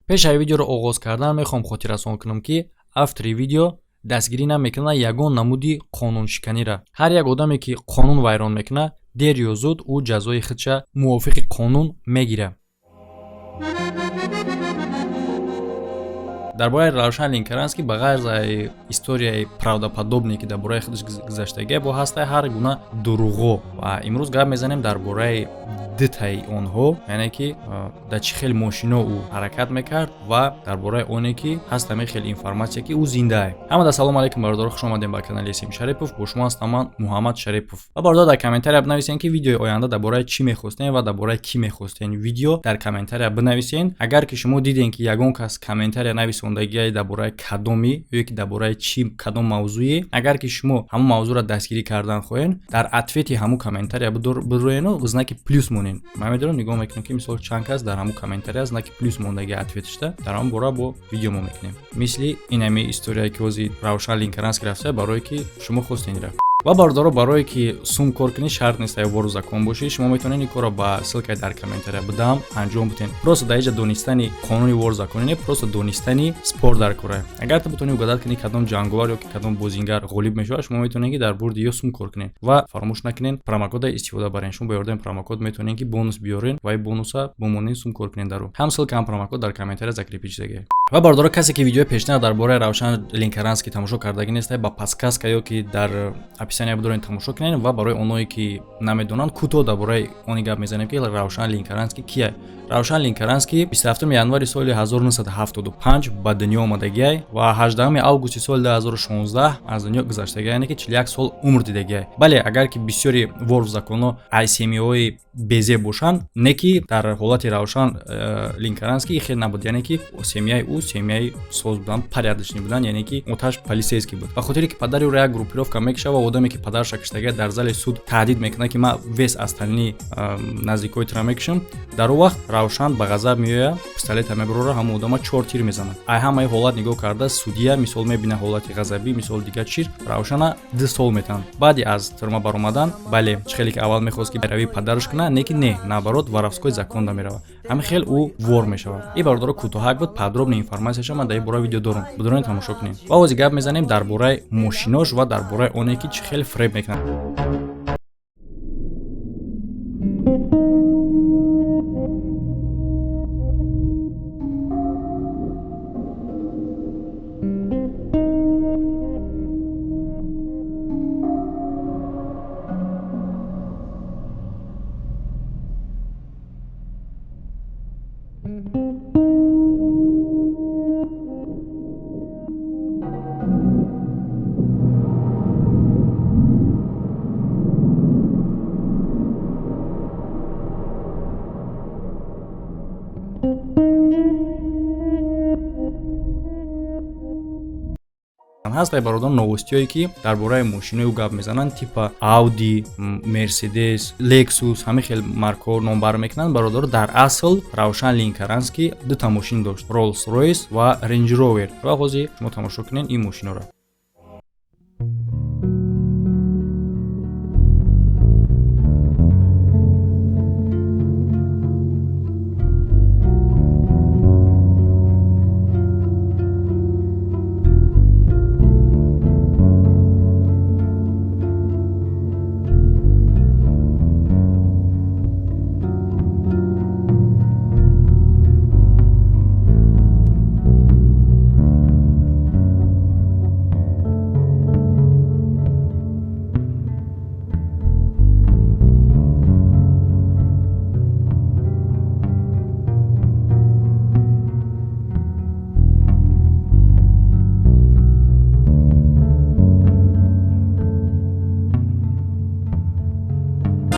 Пеш аз видеоро оғоз кардан мехоҳам хотиррасон кунам, ки автори видео дастгирӣ намекунад ягон намуди қонуншиканиро. Ҳар як одаме, ки қонун вайрон мекунад, дер ё зуд ӯ ҷазои худша мувофиқи қонун мегирад. Дар бораи Равшан Ленкоранский, ба ғайр аз историяи правдоподобный, ки дар бораи худаш гузаштагия, бо ҳастаи ҳар гуна дурӯғҳо. Ва имрӯз гап мезанем дар бораи дутаи онҳо, яъне ки дар чӣ хел мошино ӯ ҳаракат мекард ва дар бораи оне, ки ҳаст ҳамин хел информатсия, ки ӯ зиндае. Ҳамада салому алайкум, бародаро, хуш омадем ба канали Сим Шарипов. Бо шумо ҳастам ман, Муҳаммад Шарипов. Ва бародар, дар комментария бинависен, ки видеои оянда дар бораи чӣ мехостем ва дар бораи кӣ мехостем видео, дар комментария бинависен. Агар ки шумо дидем, ки ягон кас комментария нависондагиай дар бораи кадоми ё ки дар бораи чӣ, кадом мавзӯе, агар ки шумо ҳамон мавзӯъро дастгирӣ кардан хоҳед, дар ответи ҳамон комментария бироену знаки плюс монед. Ман медонам, нигоҳ мекунам, ки мисол чанд кас дар ҳамон комментария знаки плюс мондаги ответишта, дар ҳамон бора бо видео мо мекунем. Мисли инами историяе, ки ҳозир Равшан Ленкоранский рафта, барое ки шумо хостен рафт. Ва бародаро, барое ки сум кор кунед, шарт нест ай вор в законе бошӣ. Шумо метавонед ин корро ба ссылкаи дар комментария бидам анҷом бутен. Просто дар инҷа донистани қонуни вор в законе не, просто донистани спорт дар кора. Агар ту битавонӣ угадать кунӣ, кадом ҷанговар ё ки кадом бозингар ғолиб мешавад, шумо метавонед, ки дар бурди ё сум кор кунед. Ва фаромӯш накунед, промокода истифода барен. Шумо бо ёрдами промокод метавонед, ки бонус биёрен ва ин бонуса бомонед, сум кор кунед. Дар ӯ ҳам ссылка, ҳам промокод дар комментария закрепить шудагиа. Ва бародаро, касе ки видеои пешина дар бораи Равшан Ленкоранский тамошо кардагӣ нест, ба подсказка ё ки дар описания бидорен, тамошо кунед. Ва барои оное, ки намедонанд, кӯтоҳ дар бораи оне гап мезанем, ки Равшан Ленкоранский кия. Равшан Ленкоранский 27 январи соли 1975 ба дунё омадагиай ва 18 августи соли 2016 аз дунё гузаштагиай, яъне ки 41 сол умр дидагиай. Бале, агар ки бисёри вор в законо ай семьяҳои безеб бошанд, не ки дар ҳолати Равшан Ленкоранский хел набуд, яъне ки семьяи ӯ семьяи соз буданд, порядочный буданд, яъне ки оташ полицейский буд. Ба хотире ки падари ӯро як группировка мекушад ва одаме, ки падарша киштагия, дар зали суд таҳдид мекунад, ки ман весь остальные наздикои тура мекушам. Дар он вақт Равшан ба ғазаб меояд, пистолета мебарора, ҳамон одама чор тир мезанад. Ай ҳамаи ҳолат нигоҳ карда, судья мисол мебина ҳолати ғазабӣ, мисол дигар чир, Равшана 2 сол метаҳанд. Баъди аз тюрьма баромадан, бале, чӣ хеле ки аввал мехост, ки пайравии падараш кунад, не ки не, наоборот, воровской законда меравад, ҳамин хел ӯ вор мешавад. Ин, бародаро, кӯтоҳак буд. Подробная информатсияша ман дар ин бора видео дорам, бидорен, тамошо кунем. Ва ҳозир гап мезанем дар бораи мошинош ва дар бораи оне, ки чӣ хел фиреб мекунад. Ҳаст, ай бародар, новостиҳое, ки дар бораи мошинои ӯ гап мезананд, типа Ауди, Мерседес, Лексус, ҳамин хел маркҳо номбар мекунанд. Бародаро, дар асл Равшан Ленкоранский дута мошин дошт: Роллс Ройс ва Рейндж Ровер. Ва ҳозир шумо тамошо кунед ин мошиноро.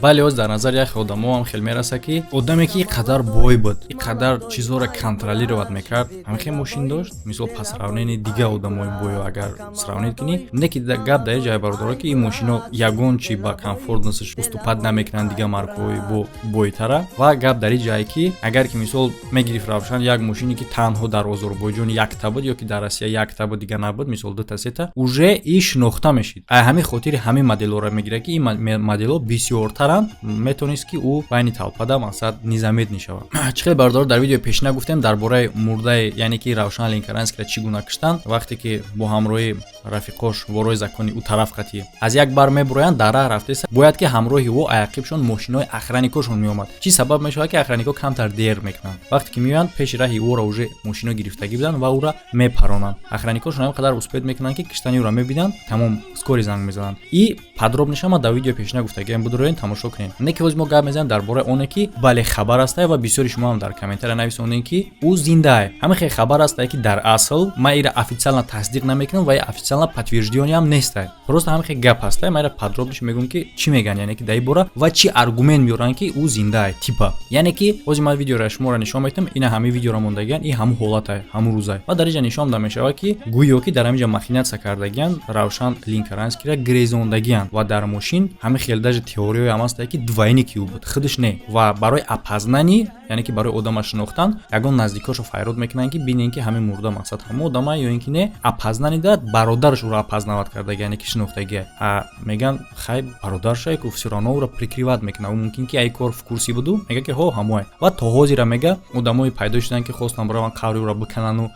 Вале ҳоз дар назари як одамо ҳам хел мераса, ки одаме, ки ин қадар бой буд, ин қадар чизҳоро контролировать мекард, ҳамин хел мошин дошт. Мисол, по сравнению дигар одамои бойо агар сравнить кунӣ, не ки гап дар ҷай, бародаро, ки ин мошино ягон чи ба комфортносташ уступать намекунанд дигар маркаҳои бо бойтара. Ва гап дар ин ҷае, ки агар ки мисол мегирифт Равшан як мошине, ки танҳо дар Озарбойҷон якта буд ё ки дар Россия якта буд, дигар набуд, мисол дута, сета, уже и шинохта мешид. Ай ҳамин хотири ҳамин моделҳоро мегирад, ки ин моделҳо бисёртаранд. Саранд метавонист, ки ӯ байни толпада, мақсад, незаметный шавад. Чӣ хел, бародаро, дар видеои пешина гуфтем дар бораи мурдаи, яъне ки Равшан Ленкоранскийро чӣ гуна куштанд. Вақте ки бо ҳамроҳи рафиқош, ворои закони ӯ тараф қатӣ аз як бар мебуроянд, дар раҳ рафтеса, бояд ки ҳамроҳи ӯ аяқибшон мошинои охранникошон меомад. Чӣ сабаб мешавад, ки охраннико камтар дер мекунанд? Вақте ки меоянд, пеши раҳи ӯро уже мошино гирифтагӣ буданд ва ӯра мепаронанд. Охранникошон ҳам қадар успеть мекунанд, ки киштани ӯро мебинанд, тамом, скорый занг мезананд. И подробныйша ма дар видеои пешина гуфтагиам, будроен, тамошо кунед. Не ки ҳози мо гап мезанем дар бораи оне, ки бале, хабар астае ва бисёри шумо ҳам дар комментария нависондем, ки ӯ зиндае. Ҳамин хел хабар астае, ки дар асл ман ира официально тасдиқ намекунам ва официально подтверждённый ҳам нестае, просто ҳамин хел гап ҳастае. Ман ира подробныйш мегӯям, ки чӣ мегӯянд, яъне ки дар ин бора ва чӣ аргумент меоранд, ки ӯ зиндае, типа. Яъне ки ҳози ман видеоро шуморо нишон медиҳам. Ина ҳамин видеоро мондагиян, ин ҳамун ҳолатае, ҳамун рӯзае. Ва дар инҷа нишон дода мешавад, ки гӯё ки дар ҳаминҷа махинация кардагиянд, Равшан Линкаранскийра гирезондагиянд ва дар мошин ҳамин хел даже теорияҳое ҳам ҳастае, ки двойники ӯ буд, худаш не. Ва барои опознание, яъне ки барои одама шинохтан, ягон наздикошо файрод мекунанд, ки бинен, ки ҳамин мурда, мақсад, ҳамон одама ё ин ки не. Опознание да бародараш ӯро опознавать кардаги, яъне ки шинохтагия. Меган, хай, бародарша ку всё равно ӯро прикрывать мекунад, ӯ мумкин ки ай кор в курсе буду, мега, ки ҳо, ҳамое. Ва то ҳозира, мега, одамое пайдо шуданд, ки хостанд бираванд, қабри ӯро биканану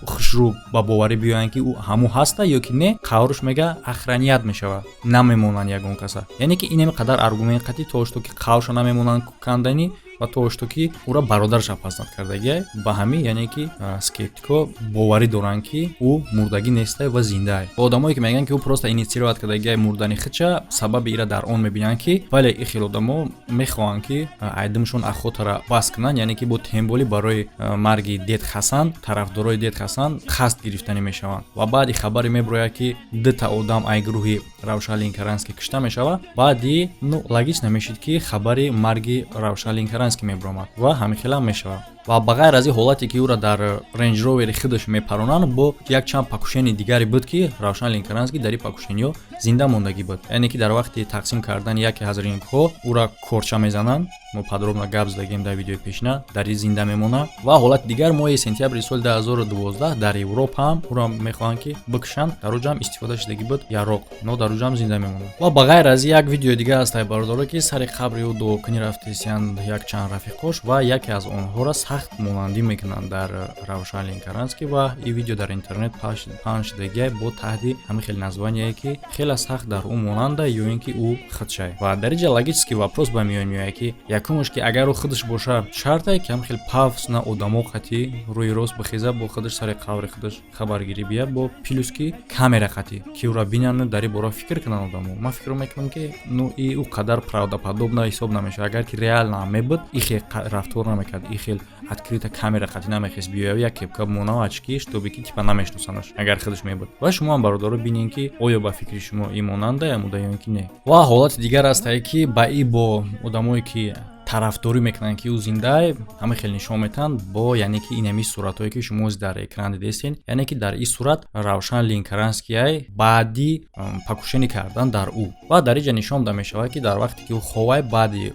хушрӯ ба боварӣ биёянд, ки ӯ ҳамун ҳаста ё ки не. Қабрш, мега, охранять мешавад, намемонанд ягон каса. Яъне ки инами қадар аргумент қатӣ то что ки қабршо намемонанд канданӣ ва то что ки ӯро бародараш опознать кардагия. Ба ҳамин, яъне ки скептико боварӣ доранд, ки ӯ мурдагӣ нестае ва зиндае. Ва одамое, ки мегӯянд, ки ӯ просто инициировать кардагия мурдани худша, сабаби ира дар он мебинанд, ки вале и хел одамо мехоҳанд, ки айдимшон охотара бас кунанд, яъне ки бо тем более барои марги дед Хасан тарафдорои дед Хасан қасд гирифтанӣ мешаванд. Ва баъди хабаре мебирояд, ки дута одам ай гурӯҳи Равшан Линкаранский кушта мешавад, баъди, ну, логично мешид, ки хабари марги Равшан Линкаранский мебиромад ва ҳамин хелам мешавад. Ва ба ғайр аз ин ҳолате, ки ӯро дар Рейндж Ровери худаш мепаронанд, бо якчанд покушение дигаре буд, ки Равшан Линкаранский дар ин покушениҳо зинда мондагӣ буд. Яъне ки дар вақти тақсим кардани яке аз рингҳо ӯра корча мезананд, мо подробно гап задагем дар видеои пешина, дар ин зинда мемонад. Ва ҳолати дигар, моҳи сентябри соли 2012 дар Европа ҳам ӯро мехоҳанд, ки бикушанд, дар уҷа ҳам истифода шудагӣ буд яроқ, но дар уҷа ҳам зинда мемонад. Ва ба ғайр аз як видеои дигар ҳастай, бародаро, ки сари қабри ӯ дуокунӣ рафтесиянд якчанд рафиқош ва яке аз онҳоро сахт монандӣ мекунанд дар Равшан Ленкаранский. Ва ин видео дар интернет паҳн шудагия бо таҳти ҳамин хел название, ки хеле сахт дар ӯ монанда ё ин ки ӯ худшай. Ва дар инҷа логический вопрос ба миён меояд, ки якумаш, ки агар ӯ худаш боша, шартае, ки ҳам хел пафосна одамо қатӣ рӯи рост бихеза, бо худаш сари қабри худаш хабаргирӣ бия, бо плюс ки камера қатӣ, ки ӯро бинанд, дар ин бора фикр кунанд одамо. Ман фикр мекунам, ки, ну, и ӯ қадар правдоподобно ҳисоб намешавад. Агар ки реально мебуд, и хел рафтор намекард, и хел открыто камера қатӣ намехест биёяв, як кепка монав, очки, чтобы ки типа намешносанаш, агар худаш мебуд. Ва шумо ҳам, бародаро, бинед, ки оё ба фикри шумо ин монанда ямуда ё ин ки не. Ва ҳолати дигар астае, ки ба и бо одамое, ки тарафдорӣ мекунанд, ки ӯ зиндае, ҳама хел нишон метаҳанд бо, яъне ки инами суратҳое, ки шумо дар экран дидестед. Яъне ки дар ин сурат Равшан Линкаранскияй баъди покушение кардан дар ӯ. Ва дар инҷа нишон дода мешавад, ки дар вақте ки ӯ ховай баъди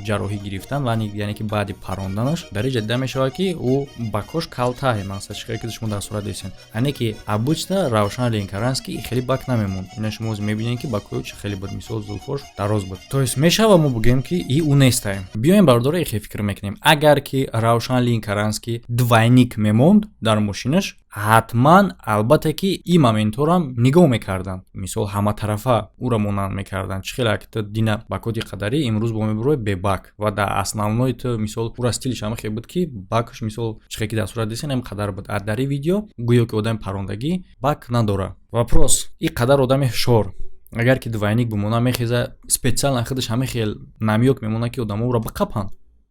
ҷарроҳӣ гирифтан, яъне ки баъди паронданаш, дар инҷа дида мешавад, ки ӯ бакош калтае, мақсад, чӣ ки шумо дар сурат дидестед. Яъне ки обычно Равшан Ленкаранский хеле бак намемонд. Ина шумо мебинед, ки бакои ӯ чӣ хеле буд, мисол, зулфош дароз буд. То есть мешава мо бигӯем, ки и ӯ нестае. Биёем, бародаро, ихе фикр мекунем: агар ки Равшан Линкаранский двойник мемонд дар мошинаш, ҳатман, албатта, ки ин моментҳоро нигоҳ мекарданд, мисол, ҳаматарафа ӯро монанд мекарданд. Чӣ хеле ту дина бакоти қадарӣ, имрӯз бо мебурой бебак ва дар основной ту, мисол, ӯра стилиш ҳама хел буд, ки бакш, мисол, чӣ хел ки дар сурат дидесен, ҳам қадар буд. А дар ин видео гӯё ки одами парондагӣ бак надорад. Вопрос: ин қадар одами ҳушёр, агар ки двойник бимона, мехеза, специально худаш ҳама хел намёк мемонад, ки одамо ӯро биқапанд,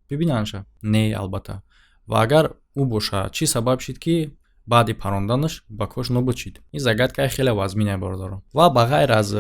бибинандша? Не, албатта. Ва агар ӯ боша, чӣ сабаб шид, ки баъди паронданаш бакош нобуд шид? Ин загадкаи хеле вазмине, бародаро. Ва ба ғайр аз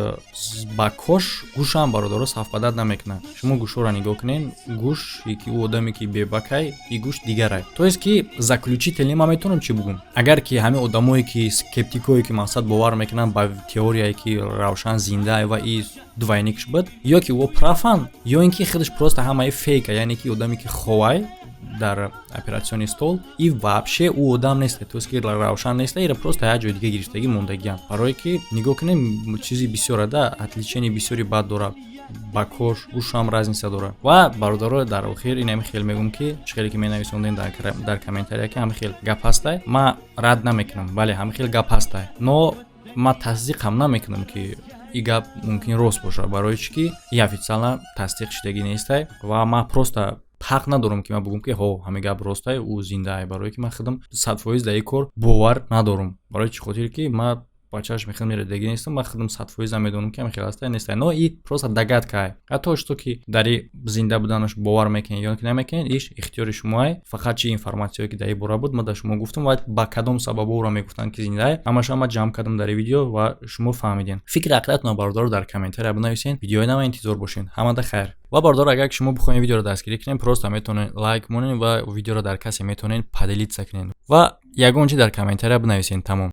бакош, гӯшам, бародаро, совпадать намекунад. Шумо гӯшҳоро нигоҳ кунед, гӯш ки ӯ одаме, ки бебакай, и гӯш дигарай. То есть ки заключительно ман метавонам чӣ бугум? Агар ки ҳамин одамое, ки скептикое, ки, мақсад, бовар мекунанд ба теорияе, ки Равшан зиндае ва и двойникш буд, ё ки ӯ прав анд, ё ин ки худаш просто ҳамаи фейка, яъне ки одаме, ки ховай. Дар операционный стол и вообще ӯ одам нест, то есть ки равшан нест, ира просто як ҷои дига гирифтагӣ мондагиам. Барое ки нигоҳ кунем, чизи бисёра да отличение бисёри бад дорад, ба кош гӯшам разница дорад. Ва, бародаро, дар охир ин ҳами хел мегӯм, ки чӣ хеле ки менависондем дар комментария, ки ҳами хел гап ҳастай, ма рад намекунам, бале, ҳами хел гап ҳастай, но ма тасдиқам намекунам, ки и гап мумкин рост бошад, барои чӣ ки и официально тасдиқ шудагӣ нестай ва ма просто ҳақ надорам, ки ман бигӯм, ки ҳо, ҳамин гап ростай, ӯ зиндаай, барое ки ман худам 100% дар ин кор бовар надорам. Барои чӣ хотир ки ма бачааш мехел мерадагӣ нестам, ман худам 100% медонам, ки ҳамин хел ҳастай, нестай, но и просто догадка ай. То что ки дар и зинда буданаш бовар мекунед ё ки намекунед, иш ихтиёри шумоай. Фақат чи информатсияое ки дар ин бора буд, ман дар шумо гуфтам ва ба кадом сабабо ӯро мегуфтанд, ки зиндаай, ҳамаша ман ҷамъ кардам дар ин видео ва шумо фаҳмидем. Фикри ақидатонро, бародаро, дар комментария бинависед. Видеои нава интизор бошед. Ҳамада хайр. Ва, бародаро, агар ки шумо бихоҳед видеоро дастгирӣ кунед, просто метавонед лайк монед ва видеоро дар касе метавонед поделиться кунед ва ягон чи дар комментария бинависед. Тамом.